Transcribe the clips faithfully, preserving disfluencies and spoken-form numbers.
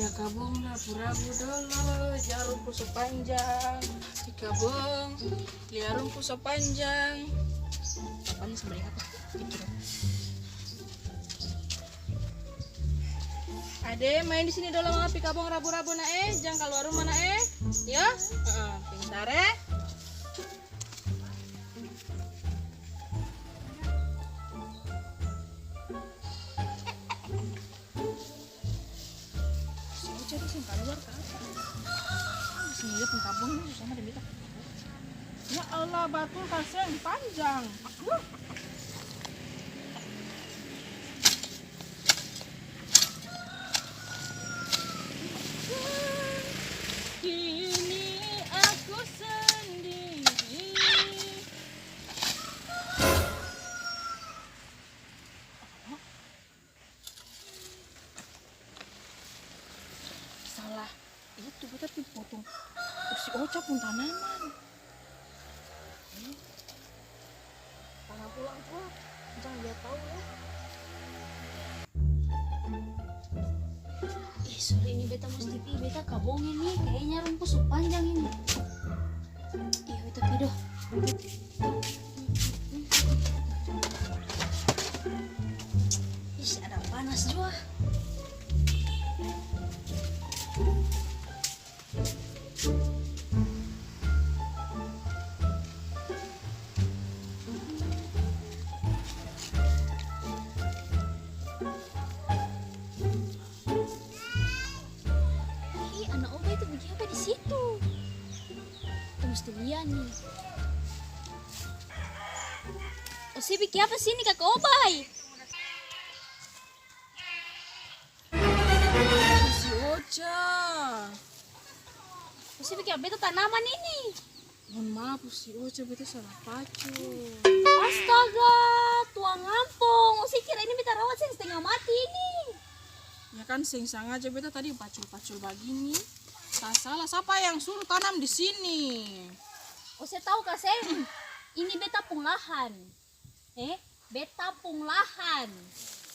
Kabong rabu-rabu dolo, jarum puso panjang. Di kabong, lia rumpu so panjang. Apanya sama dengan apa? Pikir. Ade, main di sini dolo, mama pi kabong rabu-rabu, nak, eh. Jang kaluar rumah, nak, eh. Yo? Heeh, pintar, eh. Si Ocha tu seng kaluar ka apa? Seng lia pung kabong ni sama deng beta. Ya Allah, batul ka seng panjang. Wah. Kini aku sendiri. Salah itu, beta pi potong si Ocha pung tanaman. Tanam ulang jua, jang dia tau ya. Ih, sore ini beta musti pi beta kabong ini, kayaknya rumpu su panjang ini. Iyo, itu pi do. Ih, ada panas jua. Ih, ana Oba itu biking apa di situ? Kita musti lia ni. Ose biking apa sini, Kaka Oba e? Si Ocha. Ose biking apa beta tanaman ini? Mohon maaf, si Ocha, beta salah pacul. Astaga, tuang ampong, ose kira ini beta rawat seng stenga mati ini. Ya kan, seng sangaja beta tadi pacul-pacul bagini. Tasala, sapa yang suruh tanam di sini? Ose tau ka seng? Ini beta pung lahan. Eh, beta pung lahan.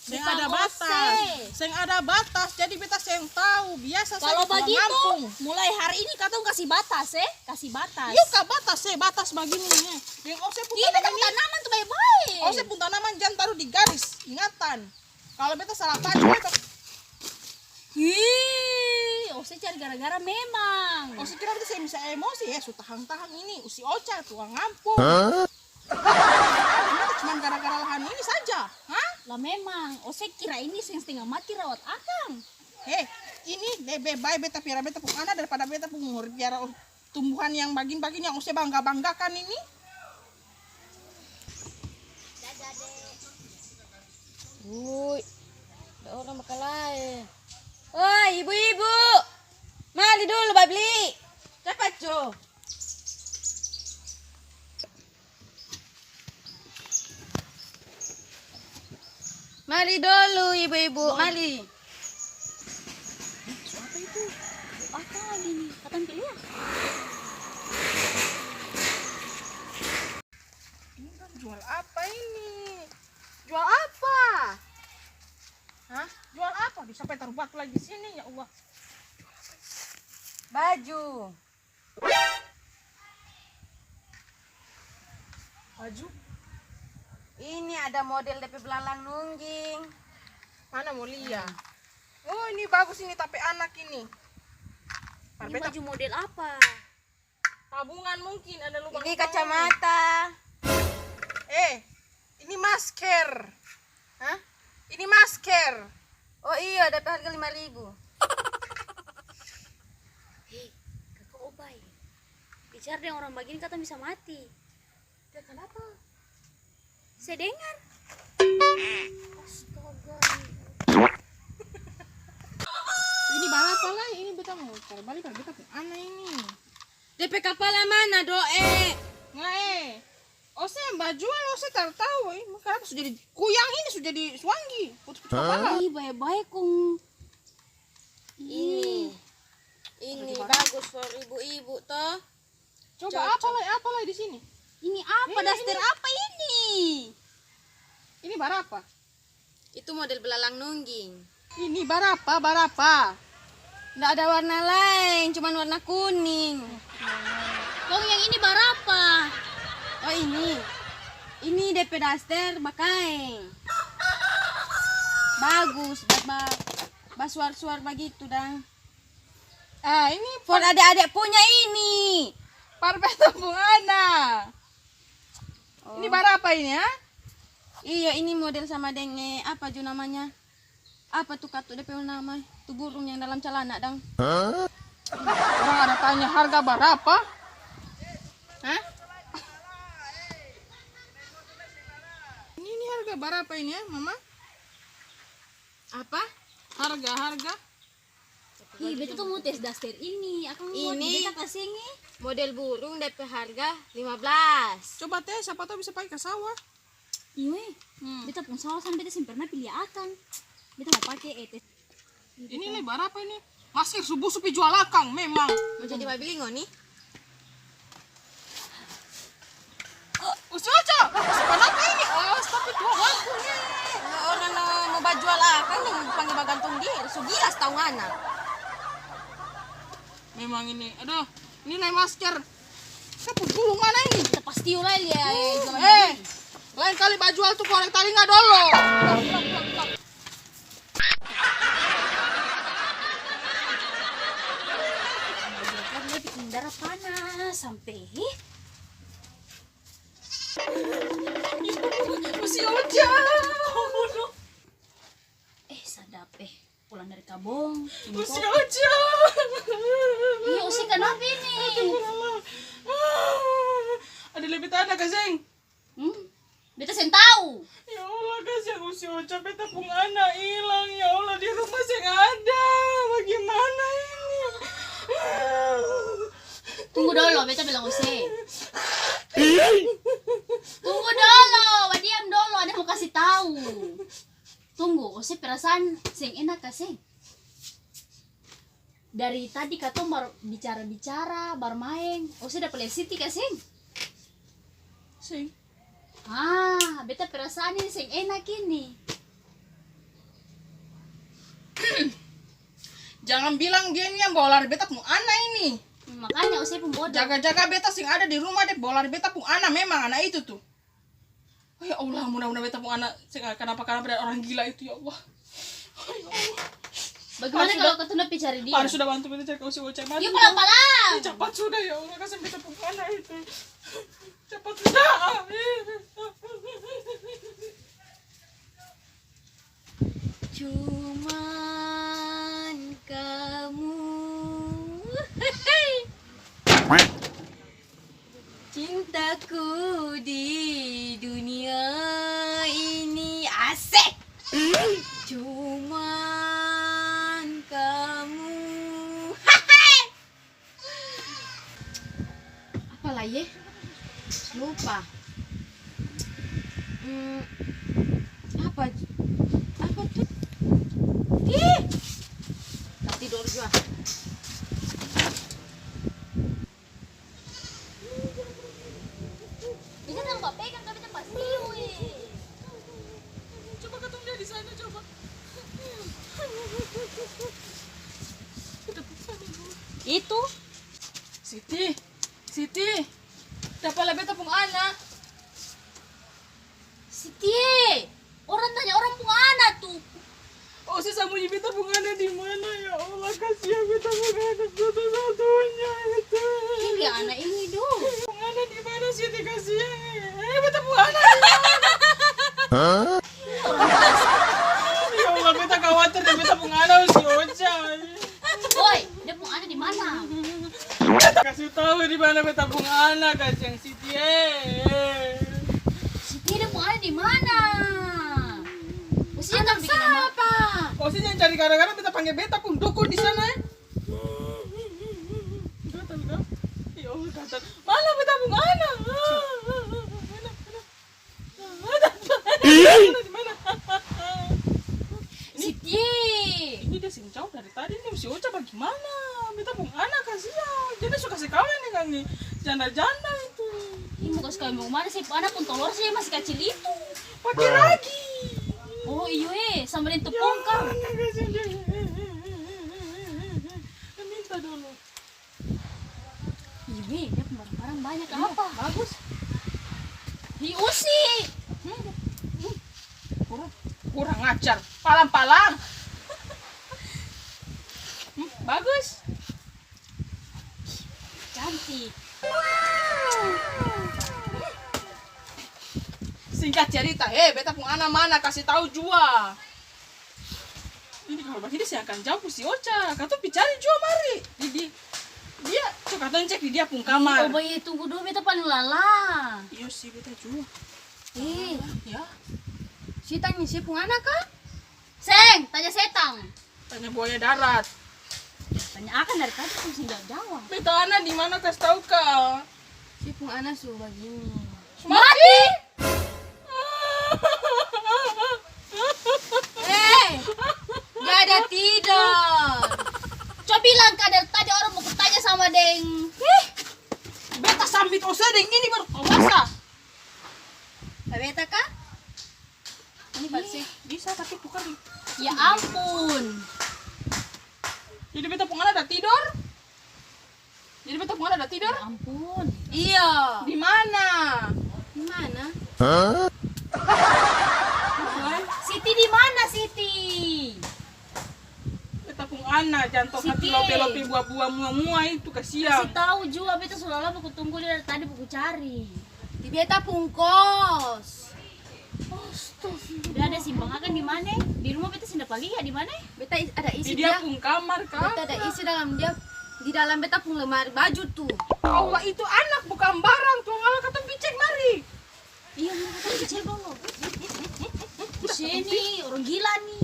Seng ada batas. Seng ada batas, jadi beta seng tau. Biasa saja. Kalo bagitu, mulai hari ini katong kasi batas, eh. Kasi batas. Iyo ka batas, eh, batas bagini, eh. Deng ose pung tanaman tu bae-bae. Ose pung tanaman jang taru di garis, ingatan. Kalo beta salah tanya, beta. Ih, ose cari gara-gara memang. Ose kira beta seng bisa emosi, eh, su tahang-tahang ini, si Ocha, tuang ampong. Hah? Cuman gara-gara lahan ini saja, ha? Lah memang, ose kira ini seng stenga mati rawat akang. He, ini lebe bae beta piara beta pung ana daripada beta pung piara tumbuhan yang bagini-bagini yang ose bangga-banggakan ini. Wui, ada orang bakalae. Oi, ibu-ibu, mali dulu babli. Cepat jo. Mali dolo, ibu-ibu, mali. Su apa itu? Su apa lagi nih? Katong pi lia. Ini kan jual apa ini? Jual apa? Hah? Jual apa? Duh, siapa yang taruh batu lagi di sini, ya Allah? Jual apa ini? Baju. Baju? Ini ada model depe belalang nungging. Mana mo lia? Oh, ini bagus ini, tape anak ini. Ini baju model apa? Tabungan mungkin, ada lubang-lubang ini. Kacamata. Eh, ini masker. Hah? Ini masker. Oh iyo, dapa harga lima ribu. Hei, Kaka Obai. Bicara deng orang bagini katong bisa mati. Ya, kanapa? Se dengar. Astaga. Ini barapa lai? Ini beta mo cari bali par beta pung ana ini. Depe kapala mana, doe? Ngae. Ose yang bajual, ose tar tau, eh. Kanapa su jadi kuyang ini, su jadi suanggi? Putus-putus kapala. Ih, bae-bae kong. Ini. Ini bagus for ibu-ibu, to. Coba, apa lai, apa lai di sini? Ini apa? Ini, daster ini. Apa ini? Ini barapa? Itu model belalang nungging. Ini barapa, barapa? Nda ada warna laeng, cuman warna kuning. Kong yang ini barapa? Oh, ini. Ini depe daster bakaeng. Bagus, ba-, ba-, basuar-suar bagitu dang. Ah, ini for adek-adek punya ini. Par beta pung ana. Oh. Ini barapa ini, ha? Iyo, ini model sama deng, eh, apa ju namanya? Apa tu katu depe nama? Tu burung yang dalam calana dang. Hah? Orang ada tanya harga barapa? Hah? Ini, ini harga barapa ini ya, Mama? Apa? Harga, harga? Ih, beta tuh mau tes daster ini. Akang mau beta kaseng, eh. Model burung depe harga lima belas. Coba tes, siapa tahu bisa pakai ke sawah. Iyo, eh. Hmm. Beta pung sawah sana beta seng pernah pi lia akang. Beta mau pake, eh, tes. Ini nih, barapa ini? Masker su busu pi jual akang, memang. Mau jadi mabilingo nih? Usi Oca, usi kanapa ini? Astagfirullahaladzim. Ya orang na mau bajual akang deng pangge bagantong diri, su gila stau ngana. Memang ini, aduh, ini lai masker. Sa pung gulung mana ini? Kita pasti ulai lia, eh, jualan eh, lain kali bajual tuh korek talinga dolo. Dia bikin darah panas sampe, ih. Usi Oca. Eh, sadap, eh. Pulang dari kabong. Usi Oca. Iya, Usi kanapa ini? Aduh, mama. Ada lebih tanah, Kak Seng. Hmm? Beta seng tau. Ya Allah, kasiang Usi Oca, beta pung ana ilang. Ya Allah, di rumah seng ada. Bagaimana ini? Tunggu dolo, beta bilang Ose. Tunggu dolo, badiam dolo, ada mau kasi tau. Tunggu, Ose perasaan seng enak ka seng? Dari tadi katong baru bicara-bicara, barmaeng, Ose dapa lia Siti ka seng? Seng. Ah, beta perasaan ini seng enak ini. Jangan bilang dia ini yang bawa lari beta pung ana ini. Makanya Ose pung bodoh. Jaga-jaga beta seng ada di rumah, dia bawa lari beta pung ana memang, ana itu tuh. Oh ya Allah, mudah-mudahan beta pung ana seng kanapa-kanapa dari orang gila itu, ya Allah. Oh, ya Allah. Bagaimana kalau katong pi cari dia? Harus sudah bantu beta cari, kalo si Oca mati. Yuk, palang-palang. Ih, capat sudah, ya Allah, kasi beta pung ana itu. Capat sudah. Cuman kamu. Cintaku di dunia ini asik. Cuman kamu. Apa lai, eh? Lupa. Hmm, apa, apa tuh? Ih! Tidur jua. Beta seng bapegang, tapi beta pastiu, eh. Coba katong lia di sana, coba. Itu. Siti, Siti, dapa lia beta pung ana. Siti e, orang tanya orang pung ana tu. Ose sambunyi beta pung ana di mana, ya Allah, kasiang beta pung ana satu-satunya itu. Ini ana ini dong. Pung ana di mana, Siti, kasiang e? Eh, beta pung ana di mana? Hah? Ya Allah, beta khawatir deng beta pung ana, Usi Oca. Woi, dia pung ana di mana? Kasi tau di mana beta pung ana, kasiang Siti e. Siti dia pung ana di mana? Usi jang biking sapa? Usi jang cari gara-gara, beta pangge beta pung dukun di sana e. Ya Allah, gatal. Mana beta pung ana? Mana, mana? Ih! Sitie. Ini dia seng jauh dari tadi nih, si Ocha bagimana? Beta pung ana kasiang, dia su kase kaweng deng janda-janda itu. Ih, mo kase kaweng bagimana sih? Ana pung tolor sih masih kacil itu. Pake ragi. Oh iyo e, sama deng tepung kang. Bagus. Hi, Usi. Hmm, hmm. Kurang, kurang ajar. Palang-palang. Hmm, bagus. Cantik. Singkat cerita, he, beta pung ana mana? Kasi tau jua. Ini kalo bagini seng akan jauh pung si Ocha. Katong pi cari jua mari. Di, di, dia, coba katong cek di dia pung kamar. Oh, bae, tunggu dolo, beta paling lala. Iyo sih, beta jua. Eh. Ya. Si tanya se pung ana ka? Seng, tanya setang. Tanya buaya darat. Tanya akang dari tadi pung seng jawab-jawab. Beta ana di mana, kas tau ka? Se pung ana su bagini. Mati? Eh, dia ada tidor. Coba bilang ka dari tadi orang mo ku tanya sama deng. Ih, beta sambit ose deng ini baru tau rasa. Ka beta ka? Ini baru seng bisa, tapi tukar. Ya ampun. Jadi beta pung ana ada tidor? Jadi beta pung ana ada tidor? Ya ampun. Iya. Di mana? Di mana? Hah? Siti di mana, Siti? Beta pung ana, jang tau hati lope-lope bua-bua mua-mua itu, kasiang. Kasi tau jua, beta su lala baku tunggu dia dari tadi baku cari. Di beta pung kos. Astagfirullah. Dia ada simpang akang di mana? Di rumah beta seng dapa lia di mana? Beta is-, ada isi dia. Di dia pung kamar ka? Beta ada isi dalam dia, di dalam beta pung lemari baju tu. Allah, itu anak bukang barang, tuang Allah, katong pi cek mari. Iya, mari katong pi cek dolo. Ose ni, orang gila ni.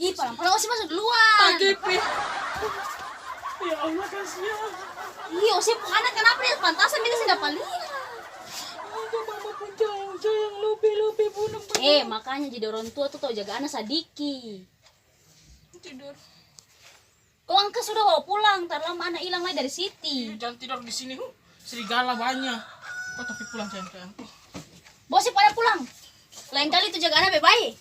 Ih, palang-palang, ose maso duluan. Pake pi. Ya Allah, kasiang. Ih, ose pung ana kanapa dia pantasan beta seng dapa lia. Ada mama pung sayang, sayang, lope, lope, bunung, bunung. Eh, makanya jadi orang tua tu tau jaga ana sadiki. Tidur. Kong angka sudah bawa pulang, tar lama ana ilang lai dari Siti. Ih, jang tidor di sini, huh. Serigala banya. Kotong pi pulang, sayang, sayang. Bawa se pada pulang. Laeng kali tu jaga ana bae-bae.